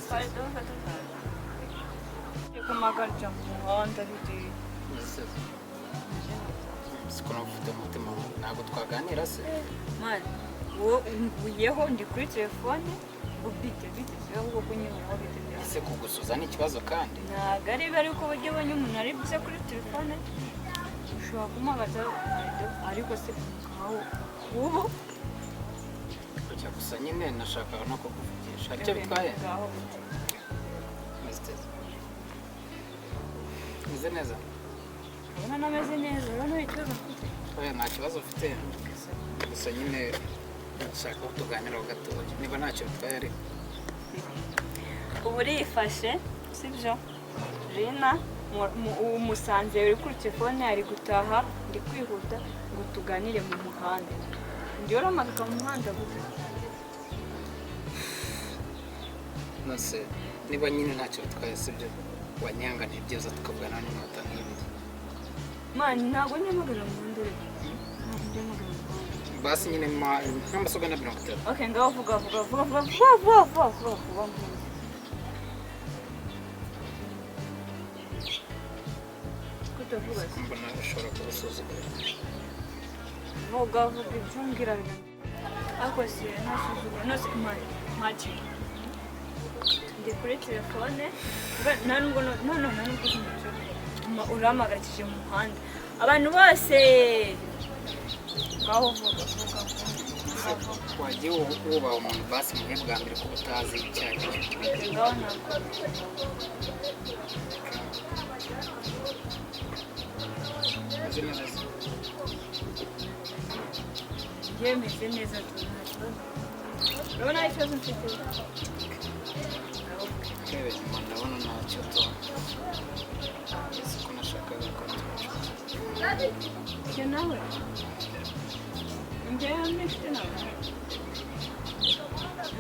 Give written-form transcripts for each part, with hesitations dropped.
Twari dufata kumagarya mu muhanda biri. Siko ufite umutima, ntabwo twaganira se? Man, wowe unguyeho, ndi kuri telefone ngo bite bite, si ahubwo kunyuraho bite byawe. Ese kugusuza ni ikibazo kandi? Ntabwo ari byo, ariko uburyo ubonye umuntu ari byiza kuri telefone ushobora kumuhamagaza, ariko se nkaho ubu? Kujya gusa nyine nashakaga no kukuvugisha. Hari icyo bitwaye? Ngaho bite. Meze meze neza. Urabona nameze neza? Urabona hari ikibazo mfite? Oya, nta kibazo ufite, gusa nyine nshaka ko tuganiraho gatoya niba ntacyo bitwaye ariko. Ubu urifashe, sibyo? Rina umusanze uri kuri telefone, ari gutaha, ndi kwihuta ngo tuganire mu muhanda. Njyewe uramanuka mu muhanda gute? Nose niba nyine ntacyo bitwaye, sibyo, wanyihanganiye byiza tukavugana n'iminota nk'ibiri. Man, ntabwo njya mu muhanda, ureka, ntabwo njya mu muhanda. Basi nyine nk'amasegonda 30. Okay, ngaho vuga, vuga vuga vuga vuba vuba vuba vuba vuba vuba. Kutavuga se? Mbona ushobora kubusuzugura. Vuga, vuga ibyo umbwira ariko si ntasuzugura. Nose man, ntacyo, ndi kuri telefone, nta nubwo no nta nubwo uzi ibyo urampagakije mu muhanda abantu bose. Ngaho vuga, vuga, vuga, vuga. Wagiye wubaha umuntu basi muhe bwa mbere ko utazi icyo ari cyo. Ngaho ntabwo. Meze neza se? Njyewe meze neza tu, nta kibazo. Urabona hari ikibazo mfite? Ndebe inyuma, ndabona ntacyo tu. Ese ko nashakaga ko tuba Njye nawe, njyewe mfite nawe.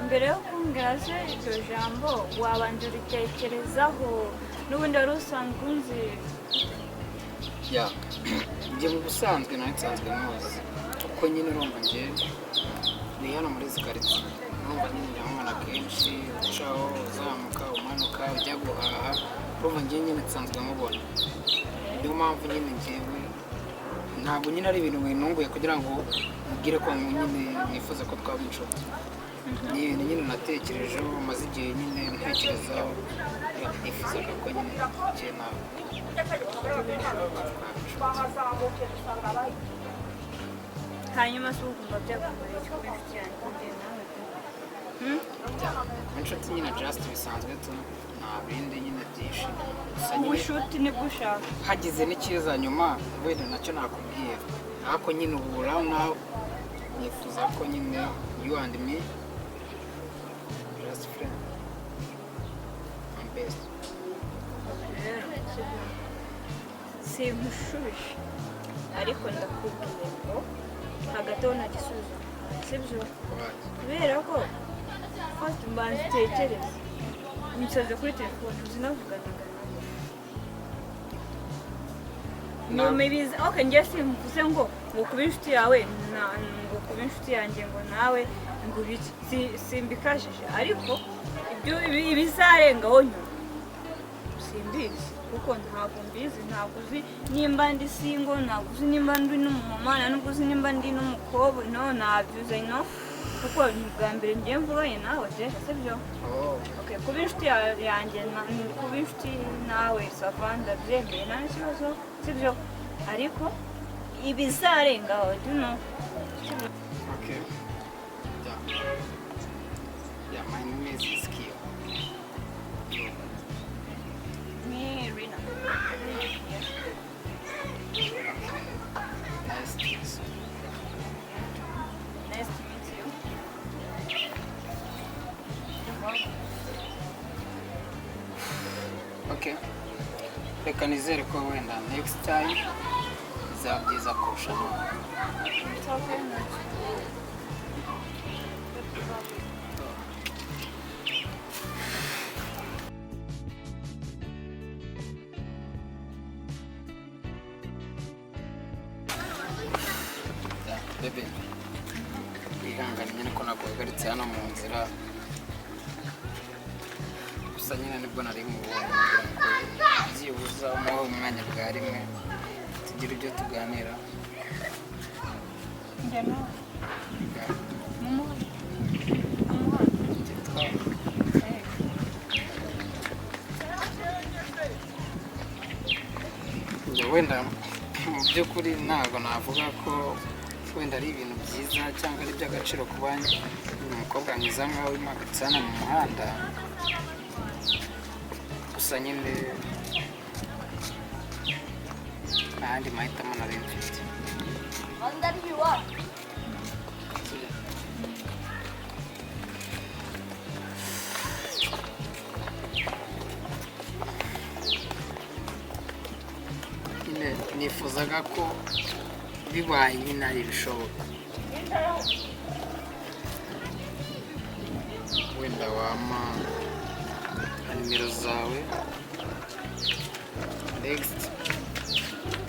Mbere yo kumbwira se iryo jambo, wabanza uritekerezaho, n'ubundi wari usanzwe unzi. Ya, njye mu busanzwe nawe nsanzwe muzi, kuko nyine urumva njye ni hano muri izi karitsiye, urumva nyine njya nkubona kenshi ucaho, uzamuka, umanuka, ujya guhaha. Urumva njye nyine nsanzwe mubona, niyo mpamvu nyine njyewe ntabwo nyine ari ibintu bintunguye kugira ngo mubwire ko nyine nifuza ko twaba inshuti. Ni ibintu nyine natekerejeho, maze igihe nyine ntekerezaho, nifuzaga ko nyine njye nawe twaba inshuti. Hanyuma se ukumva byakumara iki kuba inshuti yanjye, njye nawe pe? Hmm? Kuba inshuti nyine just bisanzwe tu, nta bindi nyine byinshi, gusa nyine Ubushuti nibwo ushaka? Hagize n'ikiza nyuma wenda nacyo nakubwira, ariko nyine ubu right now nifuza ko nyine you and me just friend and best. Rero simushubije, ariko ndakubwiye ngo hagati aho nta gisubizo, sibyo? Why? Kubera ko first mbanza utekereze, unsaze kuri telefone, uzinavuganaga nawe nyuma. Okay, njye simvuze ngo kuba inshuti yawe ngo kuba inshuti yanjye ngo nawe ngo ibiki. Simbikajije, ariko ibyo ibizarengaho nyuma simbizi, kuko ntabwo mbizi. Ntabwo uzi nimba ndi single, ntabwo uzi nimba ndi n'umumama, nta nubwo uzi nimba ndi n'umukobwa. No, ntabyo no, kuko ni ubwa mbere ngiye mvuganye nawe déjà, sibyo? Oh. Okay, kuba inshuti yanjye kuba inshuti nawe, ça va, ndabyemeye, nta n'ikibazo, sibyo? Ariko ibizarengaho, do you know? Okay. Yeah, my name is Iskio. Ni Rina. Nice to meet you. Nice to meet you. Okay. Reka nizere ko wenda next time bizaba byiza kurusha none. It's okay, ntacyo. Yeah, baby. Wihangane nyine ko naguhagaritse hano mu nzira. Gusa nyine nibwo nari mubonye kugira ngo byibuze umuhe umwanya bwa rimwe tugire ibyo tuganira. Njye nawe Yeah. mumuhe, mumuhe. Eh. Njye wenda mu by'ukuri ntabwo navuga ko wenda ari ibintu byiza cyangwa ari iby'agaciro kuba umukobwa mwiza nkawe wimanitse hano mu muhanda. Gusa nyine nta yandi mahitamo nari mfite. Sibyo? Nyine nifuzaga ko bibaye nyine ari ibishoboka, wenda wampa na nimero zawe, next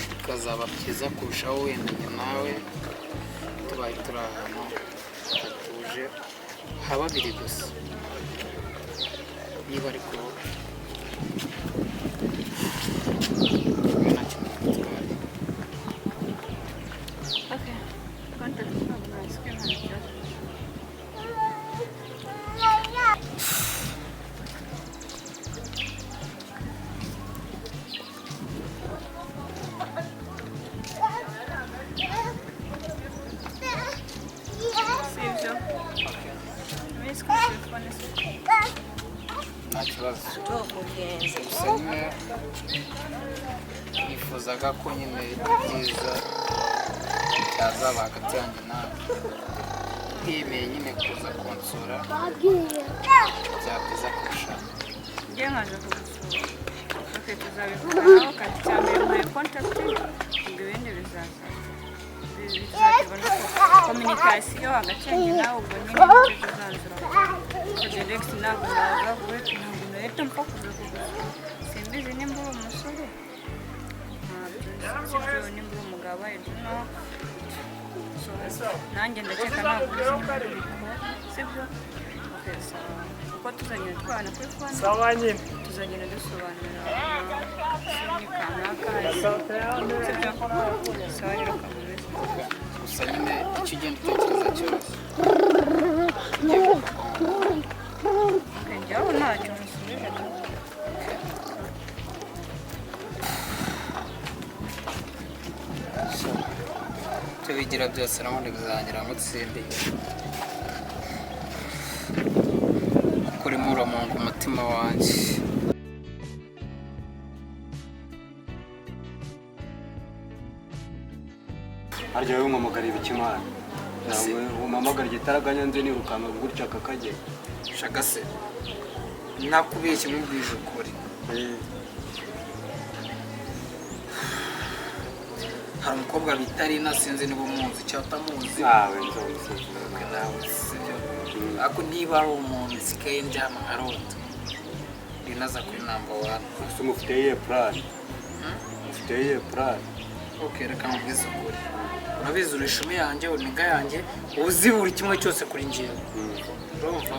bikazaba byiza kurushaho, wenda njye nawe tubaye turi ahantu hatuje ha babiri gusa, niba ariko nta kintu bitwaye. Okay. Contact ntabwo nayisigaye, nta kibazo. Si ibyo. Iminsi kuri telefone se? Nta kibazo. Gusa nyine nifuzaga ko nyine ibyiza byazaba hagati yanjye nawe, yemeye nyine kuza kunsura, byaba byiza kurushaho. Njye nkaza kugusura? Okay, tuzabivuganaho. Kandi icya mbere muhaye contact, ubwo ibindi bizaza. Bizaterwa no communication hagati yanjye nawe. Ubwo nyine nicyo tuzanzura. Direct ntabwo naza vuba, ntabwo nahita mpfa kuza kugusura. Simbizi nimba uri umusore, ntabyo sibyo, nimba uri umugabo, I don't know. So nanjye ndakeka ntabwo uzi nimba uri umukobwa, sibyo? Okay, sawa, kuko tuzagenda tubana kuri phone. Sawa nyine. Tuzagenda dusobanurira ni kanaka, sibyo? Sawa rero, kameze. Gusa nyine icyo ugenda utekereza cyose. Njyewe ntacyo musubije tu. So, ibyo wigira byose n'ubundi bizarangira ngutsindiye, kuko urimo uramunga umutima wanjye. Harya wowe umpamagara ibiki, mwana? Ntabwo umpamagara igitaraganya, nze nirukanka gutya aka kagera. Shaka se nakubeshye, nkubwije ukuri, hari umukobwa bita Rina, sinzi niba umuzi cyangwa utamuzi. Ntawe nzose. Nawe sibyo, ariko niba ari umuntu nsigaye ndyama nkarota, Rina aza kuri number one. Ese umufite iyihe plan? Ufite iyihe plan? Ok, reka nkubwize ukuri. Urabizi, uri ishumi yanjye, uri nigga yanjye, uzi buri kimwe cyose kuri njyewe, urumva?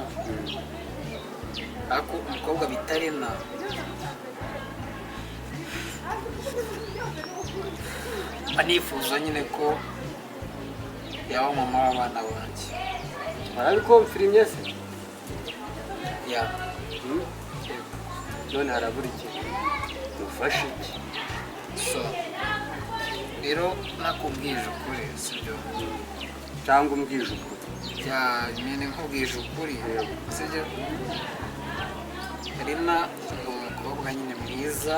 Ariko umukobwa bita Rina mba nifuza nyine ko yaba mama w'abana banjye. Warabikomfirimye se? Ya. Hmm? None harabura iki? Mufashe iki? So rero nakubwije ukuri, sibyo? Cyangwa umbwije ukuri. Ya nyine, nkubwije ukuri, sibyo? Rina ni umukobwa nyine mwiza,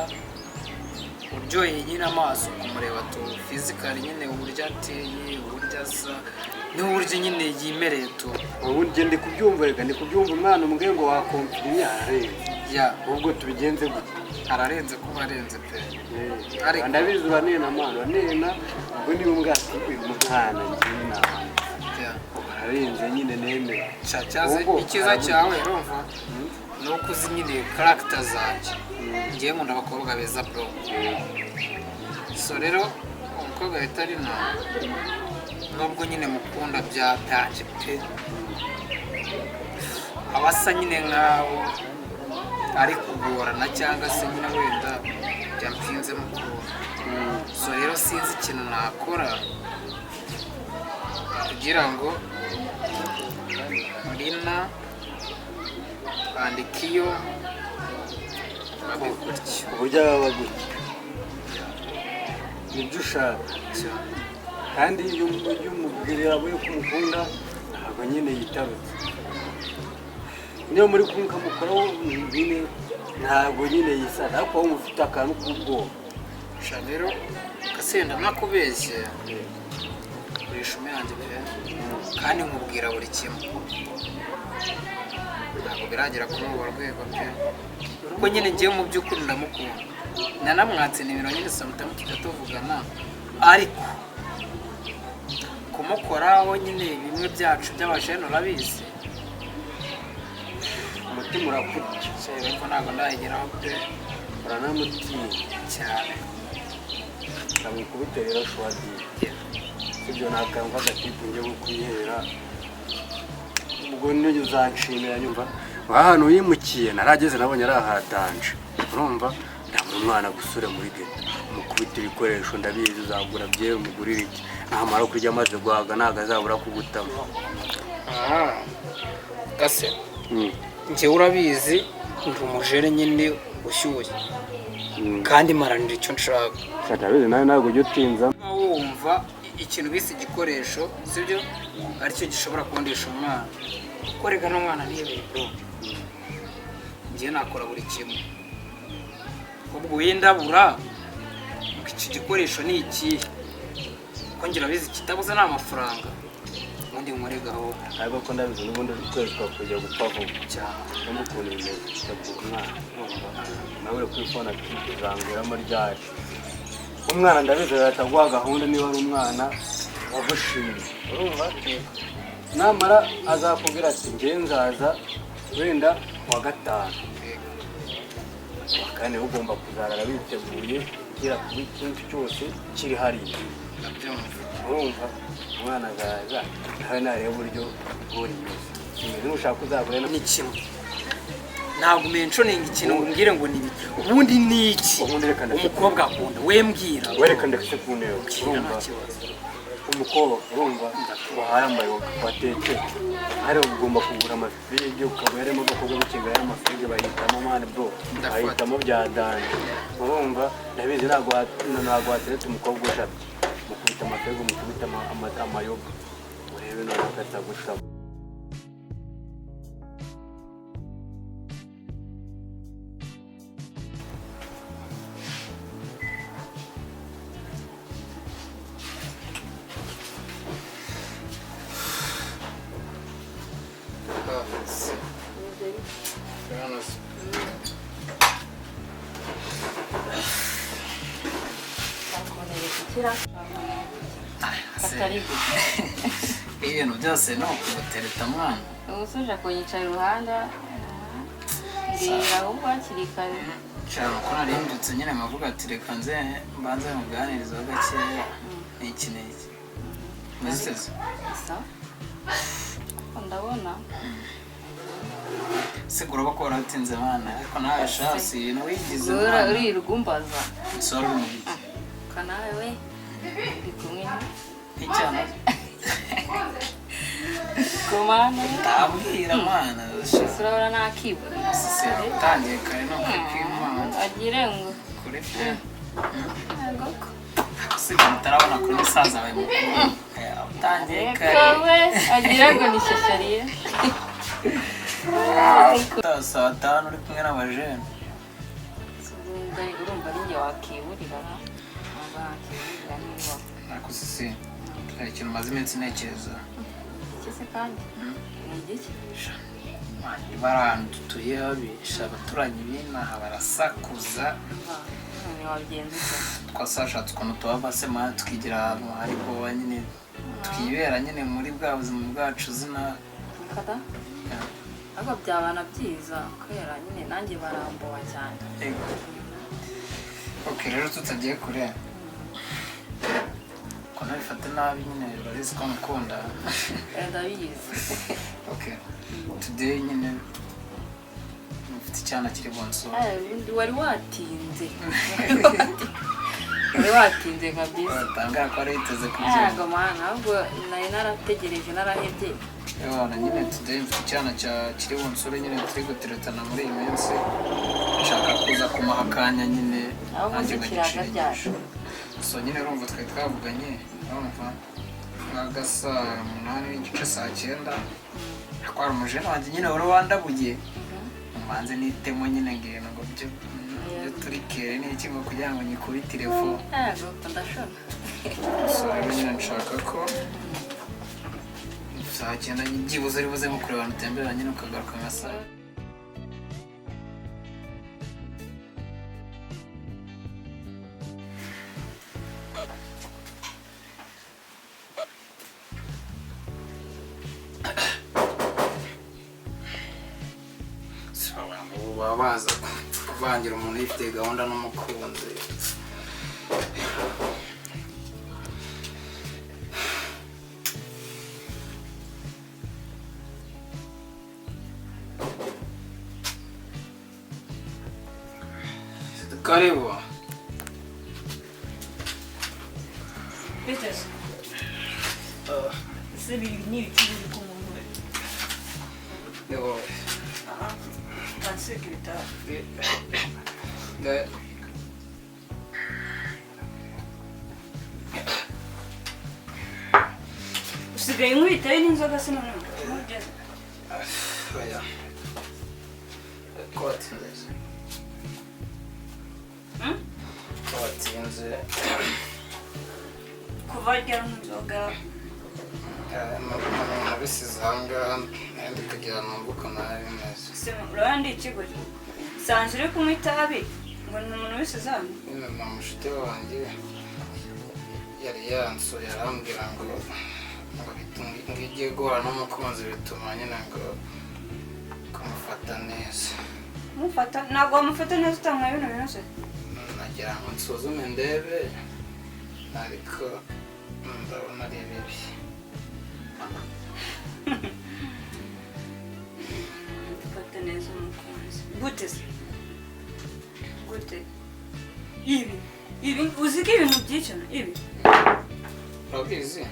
uryoheye nyine amaso kumureba tu, physically nyine, uburyo ateye, uburyo asa n'uburyo nyine yimereye tu. Ubu njye ndi kubyumva, reka ndi kubyumva. Umwana umbwiye ngo wakomfirimye ararenze. Ya. Ubwo tubigenze gute? Ararenze kuba arenze pe. Ariko- Ndabizi uranena mwana, uranena. Ubwo niba umbwira ati uyu mwana ngiye nawe Ya. ararenze nyine, nemera. Cyaze. Ubwo Icyiza cyawe, urumva, ni uko uzi nyine character zanjye. Ngiye nkunda abakobwa beza, bro. So rero umukobwa bita Rina, nubwo nyine mukunda byatanje pe, aba asa nyine nkaho Ari kugorana cyangwa se nyine wenda byampinzemo ukuntu. So rero sinzi ikintu nakora kugira ngo Rina andikiyo babe gutya. Uburyo aba gutya nibyo ushaka. Cyane. Kandi iyo umubwirira we ko umukunda, ntabwo nyine yitarutse. Niyo muri kumwe ukamukoraho nyine, ntabwo nyine yisana, ariko wowe ufite akantu k'ubwoba. Sha rero kasenda, nakubeshye, uri ishumi yanjye pe, kandi nkubwira buri kimwe. Ntabwo biragera kuri urwo rwego pe, kuko nyine ngewe mu by'ukuri ndamukunda, nanamwatse nimero nyine, sometimes tujya tuvugana, ariko kumukoraho nyine bimwe byacu by'abajene urabizi. Umutima urakurya. Sha rero ntabwo ndayigeraho pe. Uranamutinya. Cyane. Ndamukubite rero shwadiye, sibyo? Ni akantu k'agatipu ngiye kukwihera, ubwo niyo uzanshimira. Nyumva ahantu yimukiye narageze, nabonye ari ahatanje. Urumva, ndabona umwana gusura muri ghetto, mukubita ibikoresho. Ndabizi uzagura byeri, umugurire iki, namara kurya amaze guhaga ntabwo azabura kugutama. Ah, gase njyewe urabizi ndi umujene nyine ushyushye kandi mparanira icyo nshaka. Ndabizi nawe ntabwo ujya utinza. Wumva ikintu bise igikoresho, sibyo, aricyo gishobora kundisha umwana, kuko reka n'umwana ntiyebeye bro. Njyewe nakora buri kimwe, ubwo wendabura ngo iki gikoresho ni ikihe, kuko ngira abizi kitabuze ni amafaranga, ubundi nkore gahunda. Ariko ko ndabizi n'ubundi ukwezi kujya gupfa vuba. Cyane. Urumva ukuntu bimeze, ndabwira umwana, urumva nawe uri kuri phone ati uzanguramo ryari. Umwana ndabizi azahita aguha gahunda niba ari umwana wagushimye. Urumva, namara azakubwira ati njye nzaza wenda kuwa gatanu, kuwa kane ugomba kuzarara witeguye kira kuba ikintu cyose kiri hariya. Ndabyumva. Urumva, umwana azaza nawe nareba uburyo buri imeze, nushaka uzagure Ni kimwe, ntabwo mentioning ikintu ngo umbwire ngo ni ibiki, ubundi ni iki? Ubundi reka ndetse- Umukobwa akunda we, mbwira. Wereka ndetse ku ntego. Mbwira, Urumva, nta kibazo. umukobwa, urumva, wahaye amayoga watetse hari, ugomba kugura amafirige, ukaba yarimo abakobwa b'ikigali, amafirige bahitamo man bro. Ndafata. Bahitamo bya danger. Urumva, ndabizi ntabwo wateretse umukobwa ushabye. Mukubita amafirige, mukubita amayoga, urebe none akatagushaba. Ah, si. Urabona se? Atari gutya. Ibintu byose ni ukugutereta mwana. Ubu uje kunyicara iruhande, mbwira ahubwo hakiri kare. Nshaka ko nari nyine nkavuga ati reka nze mbanze muganirizeho gakeya, n'iki n'iki. Meze se? Isa ndabona. Se uraba ko waratinze mwana, ariko nawe sha si ibintu wigize Ura mwana. Uririrwa umbaza. Sorry, mu biki? Kanawe we ndi kumwe. N'icyana. Kumana. Ndabwira mwana sha. Ese urabona nakibura? Se utangiye kare no kwimana. Agire ngo Kuri pe. ntabwo ko. Si ibintu utarabona kuri musaza wawe mukuru. Utangiye kare. Kawe agira ngo ni shyashyariye. Saa 5 uri kumwe n'abajene. Urumva ari njye wakiburira, ntabwo wakiburira niba. Ariko sisi hari ikintu maze iminsi ntekereza. Iki se kandi ni igiki? Niba ari ahantu dutuye habi sha, abaturanyi b'inaha barasakuza. Umva, none wabigenza ute? Twasashatse ukuntu tuhava se mwana, tukigira ahantu ariko nyine twibera nyine muri bwa buzima bwacu zina. Kada ariko byabana byiza kubera nyine nanjye baramboha cyane. Yego. Ok, rero tutagiye kure, ko nabifate nabi nyine, urabizi ko mukunda. Ndabizi. Ok, today nyine mfite ikintu. icyana kiri bunsura. Ubundi wari watinze. Wari watinze kabisa. Watangara ko wari witeze kubyumva. Ntabwo mana, ahubwo nari narategereje narahebye. Ewana nyine today mfite icyana cya kiri bunsure nyine turi guteretana muri iyi minsi. Nshaka kuza kumuha akanya nyine Ahubwo nanjye se nkagicira kiraga ryari? inyishu. So nyine urumva twari twavuganye, urumva nka saa 8:30 saa 9. Ariko hari umujene wanjye nyine wari wandabuye. Mubanze nitemo nyine ngenda ngo byo byo turi kere n'iki ngo kugira ngo nyikubitire fu. Ntabwo ndashona. So rero nyine nshaka ko saa 9 byibuze uri buze nko kureba ahantu utembera nyine ukagaruka nka saa. Si abantu ubu baba baza kuvangira umuntu yifitiye gahunda n'umukunzi. Karibu. Biteze ese ibi ni ibiki biri ku muntu we? Ni wowe. Kansika ibitaro. Usigaye unywa ibitabi n'inzoga se noneho ntugeze? Oya. Ko watinze se? Hmm? Ko watinze? Kuva ryari unywa inzoga? Nabisize aha ngaha nari ndi kugira ngo numve ukuntu nari bimeze. Se urabona ndi ikigoryi sanzwe uri kunywa itabi ngo ni umuntu wese hano? Nyine na mushuti wanjye yari yansuye arambwira ngo ngo iyo ugiye guhura n'umukunzi bituma nyine ngo kumufata neza. Mufata ntabwo wamufata neza utanyweye bino bintu se? Nagira ngo nsuzume ndebe ariko ndabona ari bibi. Gufata neza umukunzi gute se? Gute? Ibi ibi uzi ko ibintu byicana ibi? Urabizi?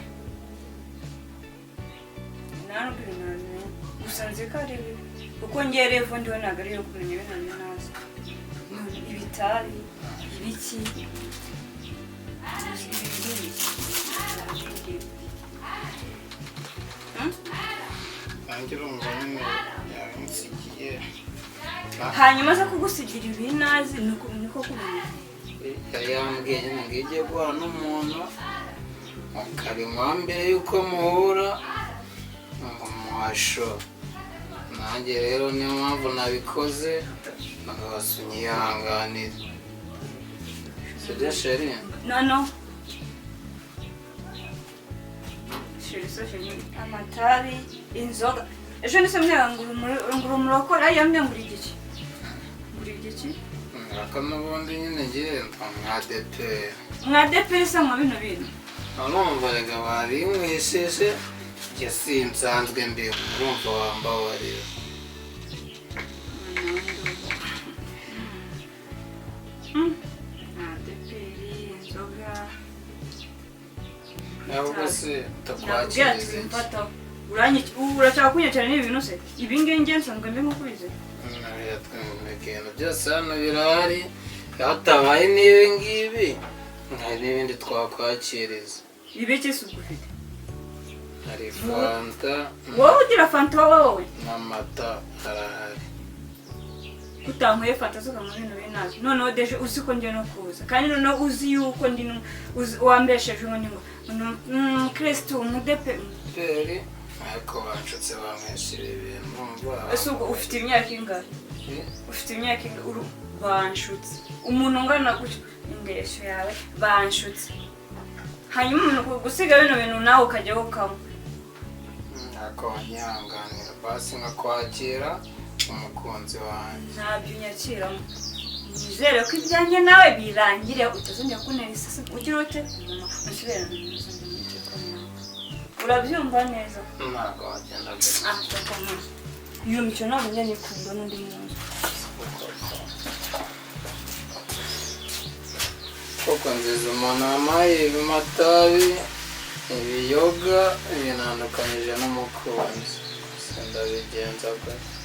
Nta nubwo ibintu nabimenya gusa nzi ko ari bibi kuko ngewe revo ndiho ntabwo ari iyo kumenya ibintu ntazi. Ibitabi ibiki ibi ni ibiki? Hmm? Nanjye urumva nyine yabinsigiye. Hanyuma aza kugusigira ibinazi niko kumenya. Yari yambwiye nyine ngo iyo ugiye guhura n'umuntu ukabinywa mbere y'uko muhura ngo muhasho. Nanjye rero niyo mpamvu nabikoze rwose unyihanganire. Sibyo chérie? No no chérie so chérie amatabi inzoga ejo nise mbwira ngo uri umurokore ariyo mbwira ngo uri igiki ngura igiki? Ariko n'ubundi nyine ngiye mwadepera. Mwadeperi se mwa bino bintu? Urumva rega babinywesheje njye sinsanzwe mbinywa urumva wambabarira. Mwadeperi inzoga. Ntabwo se Nakubwira ati utakwakiriza iki? wimfataho urashaka kunyakira n'ibi bintu se? Ibi ngibi ngiye nsanzwe mbi nk'uko ubizi. Ibintu byose hano birahari hatabaye n'ibi ngibi hari n'ibindi twakwakiriza. Ibiki se ubwo ufite? Hari fanta. Wowe ugira fanta wowe? N'amata arahari. Utanyweye fanta zo ukanywa ibintu binazi noneho deje uzi ko ngiye no kuza kandi noneho uzi yuko ndi wambesheje ngo ni ngo umukirisitu umudepe. Peri ariko banshutse bamwishyura ibintu urumva. Ese ubwo ufite imyaka ingahe? Ufite imyaka ingahe? Banshutse umuntu ungana gutyo indeshyo yawe banshutse hanyuma umuntu gusiga bino bintu nawe ukajya ukanywa. Ariko wanyihanganira basi nkakwakira umukunzi wanjye. Ntabyo unyakiramo nizere ko ibyanjye nawe birangire utazongera kuntera isasi ugira ute unsubirane muri telefone yawe urabyumva neza? Ntabwo wagenda gutya. Ah, ndakoma. Iyo mikino ntabwo njya nyikunda n'undi munsi. Kuko Koko nziza umuntu wampaye amatabi, ibiyoga binandukanyije n'umukunzi. Gusa ndabigenza gute?